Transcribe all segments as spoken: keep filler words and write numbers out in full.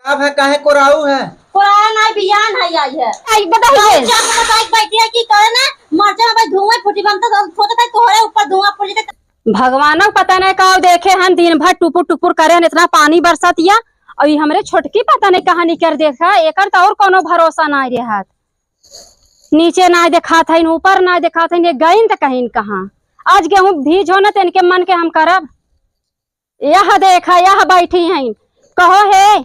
अब है काहे कोराऊ है? कोराऊ नाहीं, बियान है, आई है। आई बताइए। चार बजे तक बैठी है कि करे ना, मरचा में भाई धुआं फूटी बनता तो सोचता है तोहरे ऊपर धुआं फूट जाता। भगवानो पता नहीं का देखे हन, दिन भर टुपुर टुपुर करे हन, इतना पानी बरसत या, और ये हमरे छोटकी पता नहीं कहाँ निकर देखा, एकर तो और कोनो भरोसा नाहीं रहत। नीचे नाहीं देखात हइन, ऊपर नाहीं देखात हइन, ये गइन त कहीं कहाँ। आज गेहूं भीज हो न, त इनके मन के हम करब। यह देखा, यह बैठी हैं, कहो हे,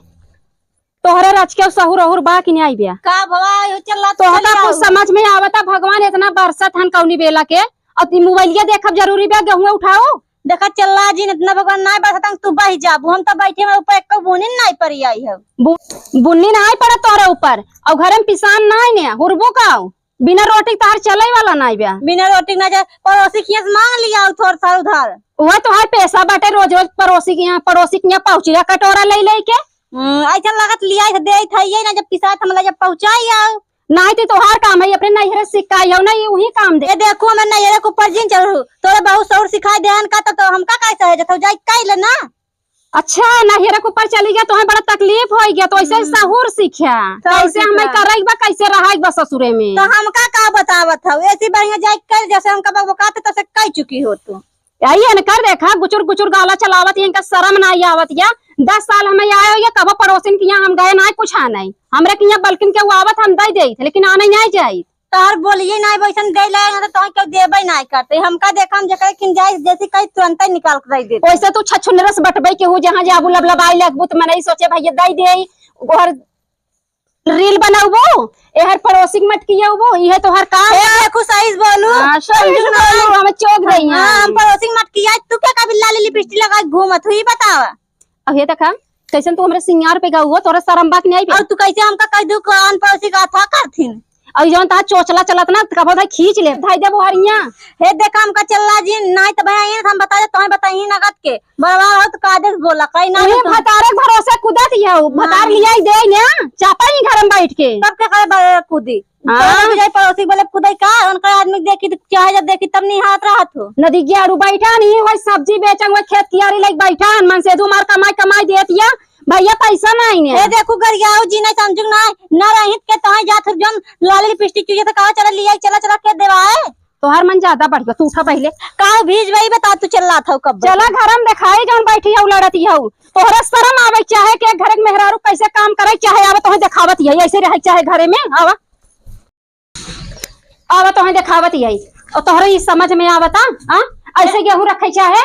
तोहरे रच के सहूर अहुर बा कि नाहीं बिया? का भवा, यो चल रहा, तोहका चल कुछ जाओ। समझ में आवता? भगवान इतना बरसत हन कौनी बेला के, और ई मोबाइलिया देखब जरूरी बा, गेहूं उठाओ। देखा चल्ला जी, इतना भगवान नाहीं बरसत हन, तू बह जाबू, हम तो बैठे में ऊपर एको बूनी नाहीं पड़ी आई है। बु-, बुन्नी नाहीं पड़त तोहरे ऊपर, और घर में पिसान नाहीं ने, हुरबू का? बिना रोटी के तोहार चले वाला नाहीं बा। बिना रोटी के ना जाए, पड़ोसी के यहाँ से मांग लिया थोड़ा सा उधार। वह तोहार पैसा बाटे, रोज रोज पड़ोसी के यहाँ, पड़ोसी के यहाँ पहुँचिया कटोरा ले ले के। हम्म, ऐसा लागत लिया से दे था ये ना, जब पिसात हम जब पहुँचाई आओ। नाहीं तो तोहार काम है, अपने नैहरे सिखाई हो ना, ये वही काम दे। ये देखो, हमें नैहरे के ऊपर जिन चढ़ू, तोरे बहुत सौर सिखाई देहन का, तो, तो हमका कैसे है, जब जाई कह ले ना। अच्छा, नैहरे के ऊपर चली गया, तोहे बड़ा तकलीफ हो गया, तो ऐसे हम्म। सहूर सीख्या, सहूर कैसे हमें सीख्या। करे के बा, कैसे रहे के बा ससुरे में। तो हमका का बतावत हौ, ऐसी बढ़िया जाए कर, जैसे हमका बकबकात, तैसे कह चुकी हो तू। यही इनकर देखा, गुचुर गुचुर गाला चलावत, इनका शर्म नाहीं आवत या। दस साल हमें आए हो, ये कबो पड़ोसिन के यहाँ हम गए नाहीं, कुछ आ नाहीं। हमरे के यहाँ बल्किन के वो आवत, हम दे देत, लेकिन आने नाहीं जाइत। तोहर बोलिए नाहीं वैसन दे लाए ना, तो तोहर केहू देबे नाहीं करते। हमका देखा, हम जेकरे किन जाए, जैसे कही तुरंते निकाल के दे देते। वैसे तू छछुनरस बटबे के हो, जहाँ जाबू लबलबाई लगबू, तो मनई सोचे भैया दे दे, ओहर रील बनौबू, एहर पड़ोसी के मटकिया उबू, इहे तोहर काम ए, बा। देखू सही से बोलू। हाँ, सही से समझू ना? बोलू, हमें चौक रही हाँ, हैं। हम पड़ोसी के मटकिया, तू क्या कभी लाली लिपस्टिक लगा के घूमत हुई, बतावा। अब ये देखा, कैसन तू हमरे सिंगार पे गऊ हो, तोरा शरम बा कि नाहीं बे? और तू कैसे हमका कह दू, कौन पड़ोसी का था करथिन? और जौन तहार चोचला चलत ना, कबो धाई खींच ले, धाई देबो हरिया। हे देखा, हमका चल्ला जी, नाहीं तो भैया, ये हम बता दे, तोहे बताई नगद के, बड़वा हो तो कायदे से बोला, कहीं ना उहे तो भतारे के भरोसे कूदत ही हो, हाँ। भतार लिया ही दे ना, चापा ही घर में बैठ के। तब के करे बड़े कूदी? हाँ। तो भी जाई पड़ोसी बोले, "खुदाई का, उनका आदमी देखी तो चाहे जब देखी तब निहारत रहत हो।" नदी के आड़ू बैठा नहीं, वही सब्जी बेचन, वही खेत कियारी लाइक बैठा, मन से दू मार कमाई, कमाई देत या, भैया पैसा नहीं ने। ए देखू गरियाऊ जी, नहीं समझू ना, ना रहित के तोहे जात हो, जौन लाली लिपस्टिक चुइये तो कहा, "चला लिया, चला, चला के देवाए।" तोहार मन ज्यादा बढ़ गया, तू उठा पहले। का भीज भाई बता, तू चल्ला था कब? चला घर में देखाई, जौन बैठी हौ, लड़ती हौ। तोहरा शरम आवे चाहे के घर के मेहरारू कैसे काम करे, चाहे आवे तोहे देखावत ही, ऐसे रहे चाहे घरे में, आवा। आवा तोहे देखावत ही। और तोहरे ई समझ में आवता, हाँ? ऐसे गेहूं रखे चाहे?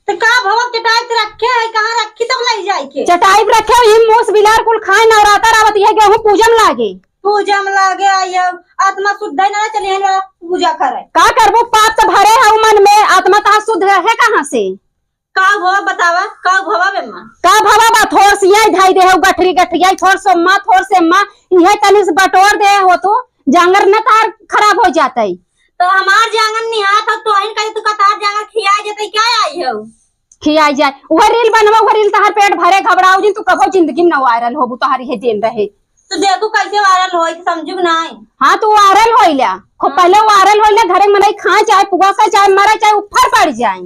तो का भवा चटाई पे रखे है, कहाँ रखी तब ले जाए के? चटाई पे रखे, ई मूस बिलार कुल खाए, नवरात्र आवत है, गेहूं पूजम लागे। पूजम लागे, आयो, आत्मा शुद्ध है ना, चलिए ना पूजा करे। का करबो, पाप तो भरे है मन में, आत्मा तहार शुद्ध है कहाँ से? का भवा बतावा, का भवा बे माँ? का भवा बा, थोर सियाई धाई दे हो, गठरी गठरी आई, थोर सोम्मा, थोर सेम्मा, इहे तनी से बटोर दे हो तू, जांगर न तार खराब हो जाता है। तो हमार जांगर निहात हो, तोहिन कहे तू का तार जांगर खिया जेतै, क्या आई हो? खिया जाए, वह रील बनवा, वह रील तहार पेट भरे, घबराऊ जिन, तू कबो जिंदगी में न वायरल होबू, तोहार इहे देन रहे। तो देखू कैसे वायरल होई, समझू कि नाई? हाँ, तू वायरल होइला, खूब हाँ। पहले वायरल होइला, घरे में मनई खाए, चाहे पुआ खाए, चाहे मरे, चाहे ऊपर पड़ जाए।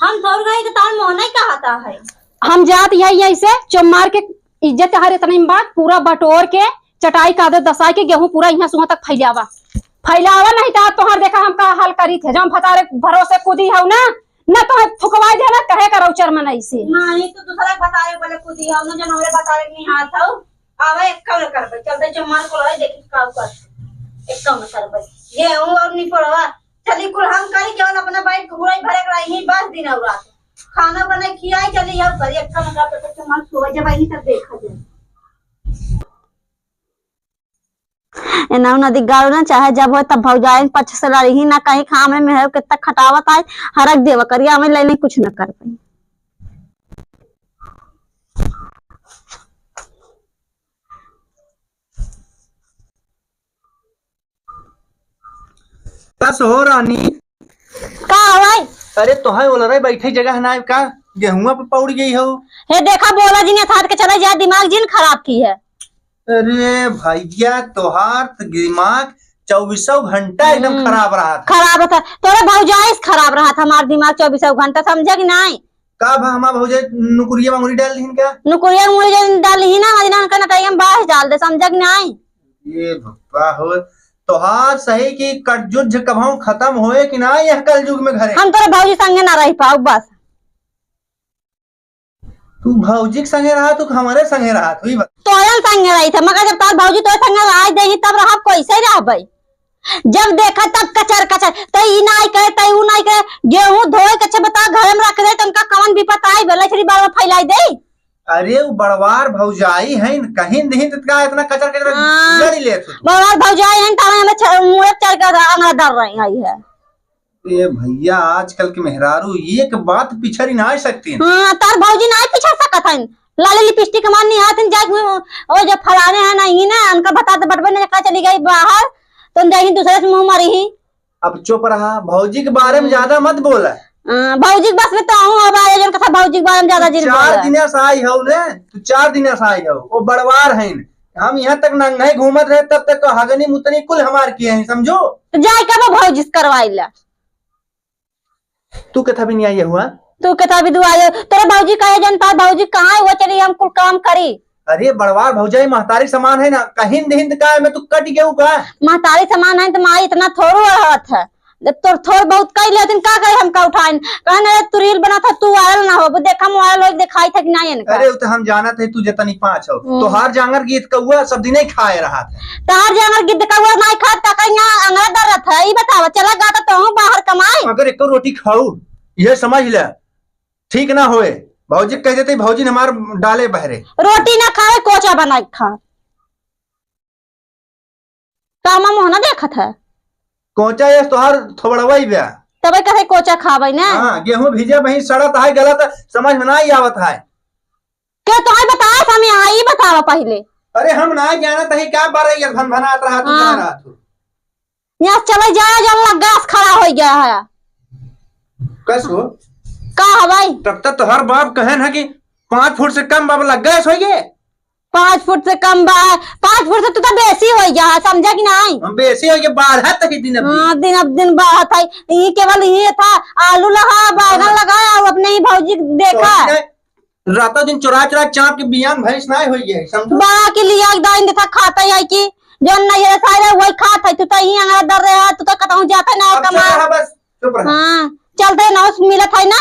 हम दौड़ गए तो तार मोहना ही कहता है। हम जात यही, यही से चुप मार के इज्जत हर इतनी बात पूरा बटोर के चटाई का दे दसाई के गेहूं पूरा यहाँ सुहा तक फैलावा, फैलावा नहीं तो तोहर देखा हम का हाल करी थे। जब भतारे भरोसे कूदी हौ ना, ना तो थुकवाई दे ना कहे का रौचर मनई से। नहीं तो दूसरा के भतारे बोले कूदी हौ ना, जब हमरे भतारे के निहार था। आवे, एक काम करबे, चलते चुम्मा को लगे, देखी का कर, एक काम करबे, गेहूं और निपोरवा, चली कुल हम करी, केवल अपना बाइक के हुराई भरे के रही, बस दिन और रात खाना बने खियाई, चली जाओ करी, एक काम करबे, तो चुम्मा सो जब आई तब देखा जाए। एना नदी गाड़ो ना, चाहे जब हो तब भौजाइन पछ से लड़ी ही ना, कहीं खाम में मेहर कितना खटावत आए, हरक देवा करिया में लेने कुछ ना कर पाई। बस हो रानी। का हवाई? अरे तोहे बोल रहे, बैठे जगह ना का, गेहुआ पे पौड़ गई हो। हे देखा, बोला जिन, यथार्थ के चला जा, दिमाग जिन खराब की है। अरे भैया, तोहार त दिमाग चौबीसों घंटा एकदम हम्म। खराब रहा था। खराब था, तोरे भौजाई से खराब रहा था हमार दिमाग चौबीसों घंटा, समझे कि नहीं? का भा हमार भौजाई नुकुरिया मंगुरी डाल दीन का? नुकुरिया मंगुरी जब डाल दीन, डाल दे, समझा कि नाहीं? ये भप्पा हो, तोहार सही कि कटजुझ कबहूँ खतम होए कि नाहीं यह कलयुग में घरे? हम तोरे भौजी संगे ना रहि पाउब बस। तू भौजी के संगे रहत हू कि हमरे संगे रहत हू, ई बता। तोरे संगे रहित है, मगर जब तोर भौजी तोरे संगे रह देही, तब रहब, कैसे रहबै? जब देखा तब कचर कचर, तै ई नाहीं करे, तै ऊ नाहीं करे, गेहूं धोए के, अच्छा बता, घर में रख दे, तो उनका कवन विपत आई, बेला छड़ी बार बार फैलाई दे। अरे, उ बड़वार भौजाई हइन, कहीं नहीं तो का इतना कचर कचर हाँ। लड़ी लेत हो तू? बड़वार भौजाई हइन, तावे हमें छ-, मुँह चढ़ के अंगड़ा दर रही है। ए भैया, आजकल के मेहरारू एक बात पिछड़ी ना सकती। हाँ, तार भौजी ना पिछड़ सकत हन। लाली लिपस्टिक मारनी हाथ में जाके, ओ जो फलाने हैं ना, ही ना, उनका बता तो बटबे ना, चली गई बाहर, तो जाही दूसरे से मुंह मारी ही। अब चुप रहा, भौजी के बारे में हम्म। ज्यादा मत बोला। हाँ, भौजी के बस में तो हूँ, अब आयोजन कथा भौजी के बारे में ज्यादा जिन चार बोला। दिन से आई हो ने, तू चार दिन से आई हो, वो बड़वार हैं। हम यहाँ तक नंगे घूमत रहे, तब तक तो हगनी मुतनी कुल हमार किए हैं, समझो। तो जाए का वो भौजी से करवाई ला। तू कथा भी नहीं आई हुआ? तू कथा भी दुआ आयो। तोरे भौजी कहे जन तार भौजी कहाँ है, वो चली हम कुल काम करी। अरे बड़वार भौजाई महतारी समान है ना, कहिंद हिंद का है, मैं तू कट गयू का? महतारी समान है तो माई इतना थोड़ू रहत है। जब तोर थोड़ बहुत कई लेतिन का करे हमका उठाइन। कहन अरे तू reel बना था, तू viral ना हो, वो देखा हम viral हो दिखाई था कि नहीं इनका। अरे वो तो हम जानत है तू जतनी पाँच हो। हम्म। तोहार जांगर गीत कौआ सब दिन ही खाए रहा था। तोहार जांगर गीत कौआ नहीं खात का कहीं यहाँ अंगड़ा दर रहा था। ई बतावा चला गाता तो हूँ बाहर कमाए। अगर एक रोटी खाऊ, ये समझ ले, ठीक ना होए। भौजी कह देते, भौजी ने हमार डाले बहरे। रोटी ना खावे, कोचा बना के खा। कामा मुँह ना देखत है। कोचा ये तोहार थोबड़वा ही बा। तबे कहे कोचा खावे ना। हाँ, गेहूं भीजे वहीं सड़त है, गलत समझ में ना ही आवत है। के तोहे बताए समय आई बतावा पहले। अरे हम ना जानत है का बारे ये भनभनात रहा तू, हाँ। जा रहा तू। यहाँ चले जाए जब लग गैस खड़ा हो गया है। कस हो? का है भाई? तब तक तोहर बाप कहन है कि पाँच फुट से कम बाप लग गैस हो गए। पाँच फुट से कम बा, पाँच फुट से तू तो बेसी हो गया है, समझा कि नहीं? हम बेसी हो गए, बाढ़त ही दिन अब दिन। हाँ, दिन अब दिन बाढ़त है। ये केवल ये था, आलू लगा, बैगन हाँ। लगा, और अपने ही भौजी देखा। तो अपने रातों दिन चोरा चोरा चाप के बियान भैंस नाय होई है, समझो? बड़ा के लिया के दाइन देता खाता ही है कि जौन नहीं है सारे वही खात है, तू तो ही अंगड़ा दर रहे है, तू तो कतहूँ जाता ना अब कमा। चुप रहा बस, चुप रहा। हाँ, चलते ना उस मिलत है ना,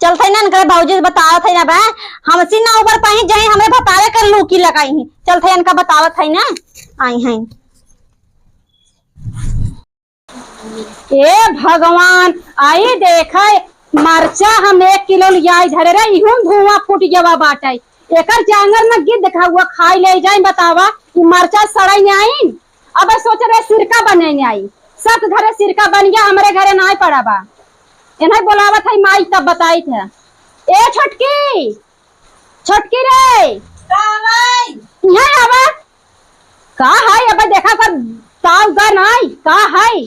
चलते ना इनके भौजी से बतावत है ना बे, हमसे ना ऊपर पाई जाए, हमरे भतारे कर लूकी लगाई ही, चलते इनका बतावत है ना, आई हैं। ए भगवान, आई देखे, मरचा हम एक किलो लियाई धरे रहे, इहुन धुआं फूट गवा बाटे। एकर जांगर न गिद्ध खा हुआ खाई ले जाए, बतावा, ई मरचा सड़ाई आई। अब सोच रहे सिरका बने आई, सब घरे सिरका बन गया, हमरे घरे नाय पड़ा बा। इन्हें बोलावत है माई, तब बताई थे। ए छोटकी, छोटकी रे। का भाई? यहाँ आवा। का है? अब देखा कर ताऊ गा नाई, का है?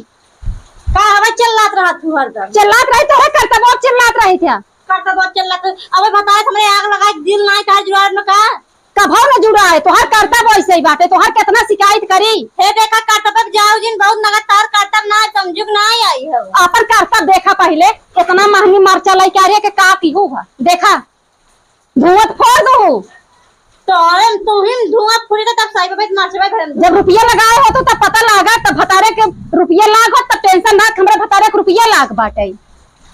का हवा चिल्लात रहत तू हरदम? चिल्लात रही तोहरे करतबो चिल्लात रही थे। करतबो चिल्लात रही। अबे बताए हमरे आग लगाए दिल नाई तार जुआर में का? कभो न जुड़ा है, तोहर करतब वैसे ही बाटे, तोहर कितना शिकायत करी? हे देखा करतब जाओ जिन बहुत नगद तार करतब ना समझुक ना आई हो। अपन करतब देखा पहले, कितना महंगी मरचा लेके आ रही है कि का पीहू है? देखा। धुआं फोड़ दू। तो अरे तू ही धुआं फूटे तब सही पे मरचबे घरे में। जब रुपया लगाए हो तो तब पता लागा, तब भतारे के रुपया लाग हो तब टेंशन ना, हमरे भतारे के रुपया लाग बाटे।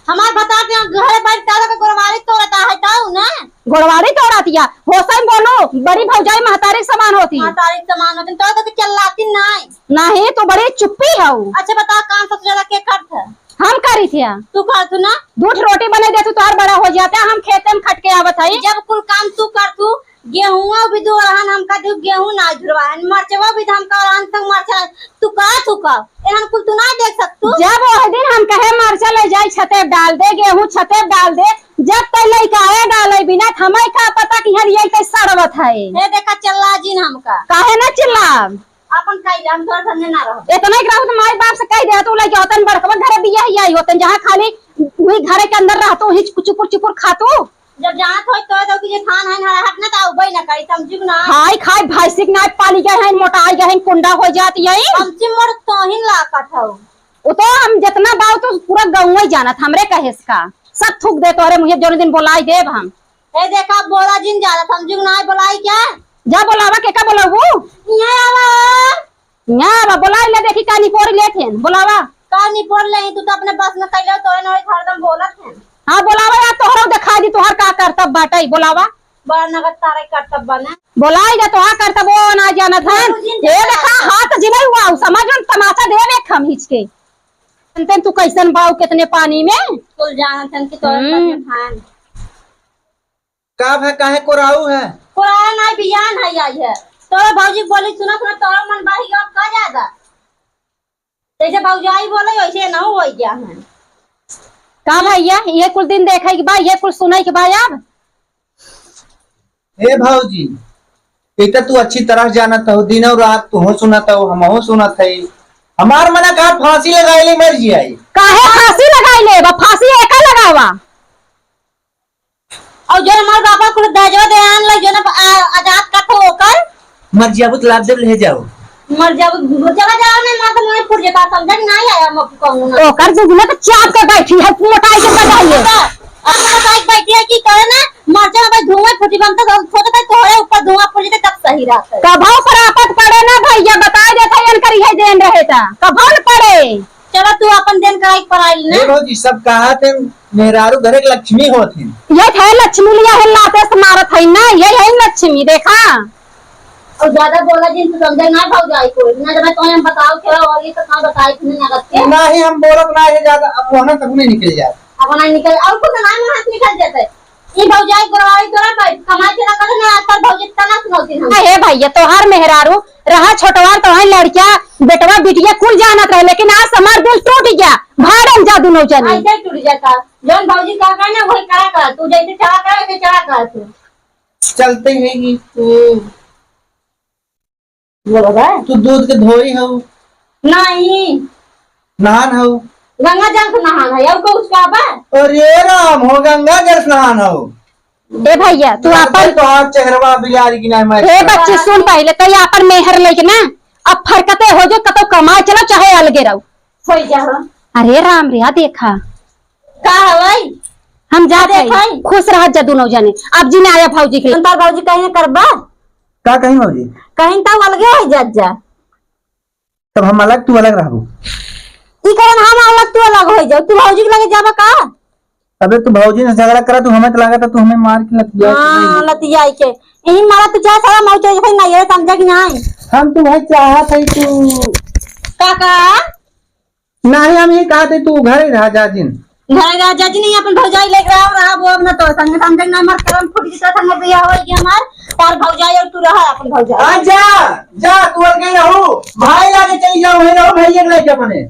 हमार भतार के घरे बैठ के के गोड़वारी तोड़ता है ताऊ ना। गोड़वारी तोड़त या, होसई बोलो, बड़ी भौजाई महतारी के समान होती। महतारी के समान होती, तो, तो चिल्लाती नहीं। नहीं, तू बड़ी चुप्पी हऊ। अच्छा बताओ काम सबसे ज्यादा के करत है? हम करी थे। तू कर तू ना। दू ठो रोटी बने दे तू, तोहर बड़ा हो जाता, हम खेते में खट के आवत हई। जब कुल काम तू कर तू, गेहूं भी दो रहन हमका दू, गेहूं ना झुरवाहन, मरचवा भी हमका रहन तक मरचा, तू का, तू का, एहन कुल तू ना देख सकतू। जब वह दिन हम कहे मरचा ले जाई छते डाल दे, गेहूं छते डाल दे, जब तै लइका आए डाले बिना, हमें का पता कि हर ये तै सड़वत है। हे देखा चल्ला जिन हमका। काहे ना चिल्ला? अपन कइले, हम तोर संगे ना रहब। इतना एक रहत माई बाप से कह दे, तू लइके होतन बड़कवा घरे बिया ही आई होतन, जहाँ खाली वही घरे के अंदर रहतो, वही चुपुर चुपुर खातो। जब जानत होई तो, तो कि जे थान हन हरा हट ना, तो उबई ना करी, समझू ना। हाय खाए भैंसिक ना पाली गए हैं, मोटाई गए हैं, कुंडा हो जाती है। हमसे मोर तोहिन लाकत हो। वो तो हम जितना बाऊ तो पूरा गाँव ही जानत, हमरे कहे का। सब थूक दे तोहरे मुँहे, जोन दिन बोलाई देब हम। ए देखा, बोला जिन जाला, समझू ना, बोलाई क्या? जा बोलावा, के का बोलावू? का निपोर लेत हैं, बोलावा। का निपोर ले, तू तो अपने बस में कैले, तोरे नोरे हरदम बोलत हैं। हाँ, बोलावा यार, तोहरा देखा दी, तोहर का करतब बाटई, बोलावा। बड़ा नगद तारे करतब बने। बोलाई जा, तोहार करतब वो ना जानत हैं। बाबूजी ने ये देखा, हाथ जिने हुआ, समझ में तमाचा देवे हम हिचके। जानते हैं तू कैसन बाऊ, कितने पानी में। कुल जानत हैं कि तोरे हम्म। बदन खान। का भा, काहे कोराऊ है? कोराऊ नाहीं, बियान है, आई है। तोरे भौजी बोली सुना सुना, तोरा मन बाही अब का ज्यादा। जैसे भौजाई बोले, वैसे ना हो गया है। का भैया, ये कुल दिन देखे के बा, ये कुल सुने के बा अब? ए भौजी, ये तो तू अच्छी तरह जानत हो, दिनों रात तू हो सुनत हो, हम हो सुनत है। हमार मना का फांसी लगाई ले, मर जियाई। काहे फांसी लगाई ले? बा फांसी एका लगावा। और जो हमार बापा कुल दहेजवा दे आन लग, जो ना आ-, आजाद का थो ओकर। मर जाबू तो लाद देब, ले जाओ। मर जाबू, चला जाओ, नहीं मार तो मैं फुट जाता, समझा कि नहीं आया, हम आपको कहूँ ना। ओकर जुगना तो चाप के बैठी है, मोटाई के बजाइए। अब मोटाई के बैठी है कि करे ना, मर जाओ भाई, धुआं फूटी बनता तो सोचता है तोहरे ऊपर धुआं फूट जाता तब सही रहता है। कभौ पर आफत पड़े ना भैया, बताई देता है, इनकर इहे देन रहे था, कभौ न पड़े। चलो, तू अपन देन कराई पर आइल ना। ए भौजी, सब कहा थे, मेहरारू घरे के लक्ष्मी होत हैं। ये थे लक्ष्मी लिया है, लाते से मारत है ना, ये है लक्ष्मी, देखा। और ज्यादा बोला जिन, तू समझे ना भौजाई को, ना जब मैं तुम्हें बताओ क्या, और ये तो कहाँ बताई तुमने नगद के? ना ही हम बोलत ना है ज्यादा, अब वो ना तब नहीं निकल जाए। अब ना निकल, और कुछ ना हाथ निकल जाते। ई भौजाई गोरवाई तोरा बैठ, कमाई के ना करे ना, आजकल भौजी तना सुनौती हम। हे भैया, तोहार मेहरारू रहा छोटवार, तोहार लड़किया, बेटवा, बिटिया कुल जानत रहे, लेकिन आज हमार दिल टूट गया। भाड़न जा दुनो जने। ऐसे टूट जाता। जौन भौजी कहा करे ना, वही करा कर। तू जैसे चला करे, वैसे चला कर तू। चलते हैं कि हम्म। बोलो बा। तू दूध के धोई हऊ? नहीं। नहान हऊ? गंगा जल से नहान है, और कुछ का बा? अरे राम हो, गंगा जल से नहान हऊ? ए भैया, तू अपन तोहार चेहरवा बिलारी की नाई मारी। ए बच्ची, सुन पहले, तो ये अपन मेहर लेके ना, अब फरकते हो जो, कतौ कमाए चलो, चाहे अलगे रहो। होई जा हो। अरे राम रे, आ देखा। का हवाई? हम जात हई। देखा ही। खुश रहत जा दुनो जने। अब जी ने आया भौजी के। हम तार भौजी कहीं करबा? का कहीं भौजी? कहीं तो अलगे हो जात जा। तब हम अलग, तू अलग रहबू। ई कारण हम अलग, तू अलग हो जाओ। तू भौजी के लगे जाबा का? अबे तू भौजी से झगड़ा करा, तू हमें तो लागत है, तू हमें मार के लतिया के हाँ, लतिया के। यही मारा तू चाहे सारा मौत हो जाए, नहीं, ये समझा कि नहीं? हम तू भाई चाहत है तू। काका? नहीं, हम ये कहते तू घर ही रहा जा जिन। घर रहा जा जिन, अपन भौजाई लेके रहा, रहा वो अपना तो संग समझा कि नहीं, हमार करम फूट गया, संग बिया हो गया हमार, और भौजाई और तू रहा अपन भौजाई। हाँ, जा, जा, तू अलगे रहू, भाई लागे चली जाओ, वहीं रहो, भैया के लेके अपने।